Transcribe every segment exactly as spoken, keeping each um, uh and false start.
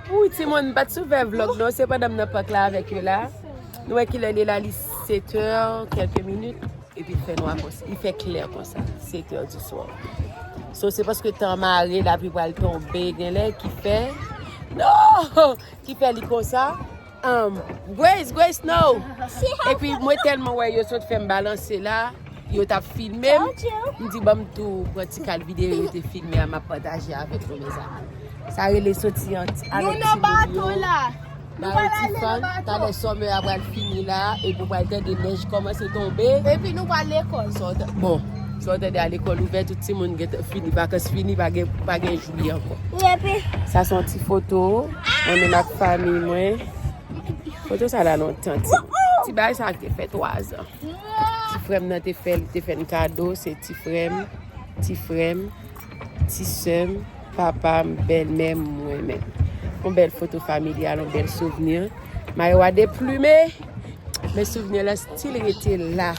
Wi, timoun, m pa t sou fè vlòg non, se pandan m nan pak la avèk yo la. Nou wè kilè li la, li sèt è, kèlke minit, epi l fè nwa konsa, li fè klè konsa, sèt è di swa. So, se paske tan mare, lapli pral tonbe, genlè ki fè, non, ki fè li konsa. Um, Grace, Grace, no! Epi mwen tèlman wè yo sot fè m balanse la, yo t ap filme m. M di, ban m tou pran ti kad videyo yo te filme a, m ap pataje avèk nou, mezanmi. Sa rele soti an, avèk timoun yo. Nou nan bato la. Nou pral ale nan bato. Talè summer a pral fini la, epi w pral tande nèj kòmanse tonbe. Epi nou pral lekòl. Sa w ta-, bon, sa w tande a lekòl ouvè, tout timoun gentan fini, vakans fini, pa gen, pa gen jou li ankò. Epi sa se yon ti foto, mwen menm ak fanmi mwen. Foto sa la lontan, ti, ti bagay sa te fè twazan. Ti frè m nan te fè, li te fè n kado, se ti frè m, ti frè m, ti sè m, papa m, bèlmè m, mwen menm. Yon bèl foto familyal, yon bèl souvni. Mayo a deplime, men souvni la still rete la.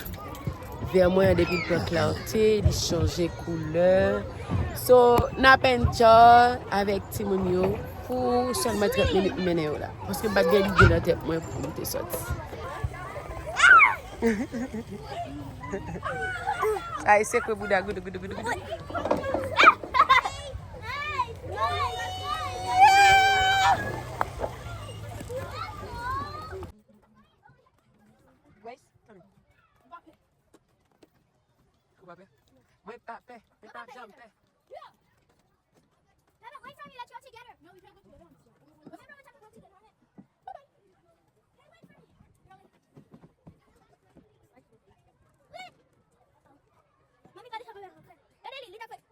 Vè mwen an, depi l pran klate, li chanje koulè. So, n ap enjoy avèk timoun yo pou sèlman trant minit m mennen yo la. Paske m pa t gen lide nan tèt mwen pou m te sòti. Sa e sekre bouda goudou, goudou, goudou, goudou. Grace, tann. Ou pa pè. Ou pa pè? Mwen pa pè. Mwen pa janm pè. Remember we talked about together. No, we talked about together. Remember we talked about together. Mommy, gotta talk about it. Daddy, leave that place.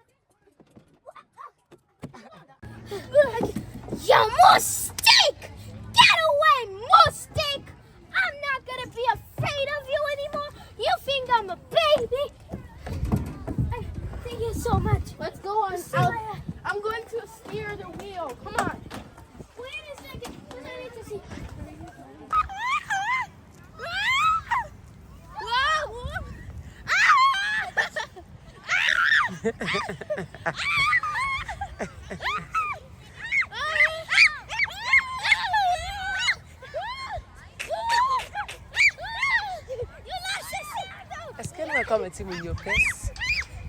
Yo, Moustique! Get away, Moustique! I'm not gonna be afraid of you anymore. You think I'm a baby? Thank you so much. Let's go on out. I'm going to steer the wheel. Come on. Wait a second. I need to see. Èske nou wè kòman timoun yo pès?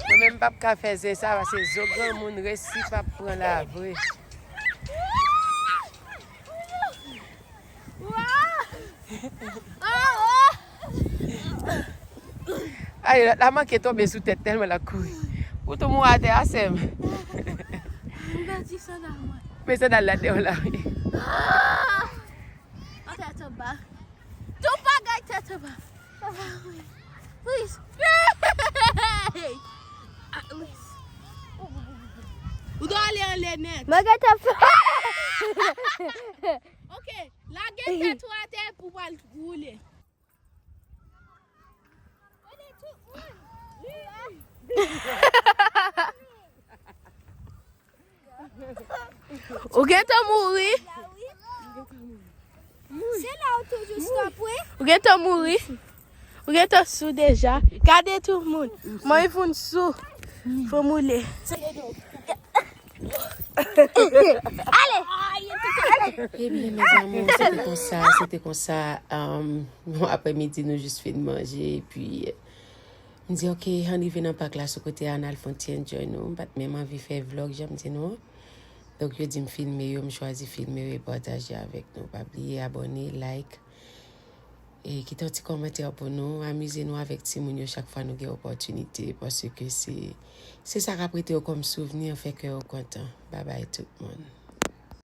Mwen menm m p ap ka fè zen sa, paske zo granmoun resi p ap pran la vre. Ay, lòt la manke tonbe sou tèt tèlman l ap kouri. Ou tou mouri atè a, sè m. M pèdi sandal mwen. Men sandal la deyò la, wi. An tèt anba. Tout bagay tèt anba. Please. At least. Ou dwe ale anlè nèt. Mwen gentan fè. Ok, lage tèt ou atè pou w al woule. Ou gentan mouri. Se la ou toujou stop, wi. Ou gentan mouri. Ou gentan sou deja. Gade tout moun. Mwen vin sou. Fò moule. Ale! Ebyen, mes amours, se te konsa, se te konsa. Um, bon, aprèmidi, nou jis fin manje, epi, euh, m di, "Ok, ann rive nan pak la sou kote a, ann al fè yon ti enjoy nou." M pa t menm anvi fè vlòg, jan m di nou an. Donk, yo di m filme yo, m chwazi filme yo e pataje avèk nou. Pa bliye abòne, like, e kite yon ti kòmantè pou nou. Amize nou avèk timoun yo chak fwa nou gen opòtinite, paske se, se sa k ap rete yo kòm souvni, fè kè yo kontan. Babay tout moun.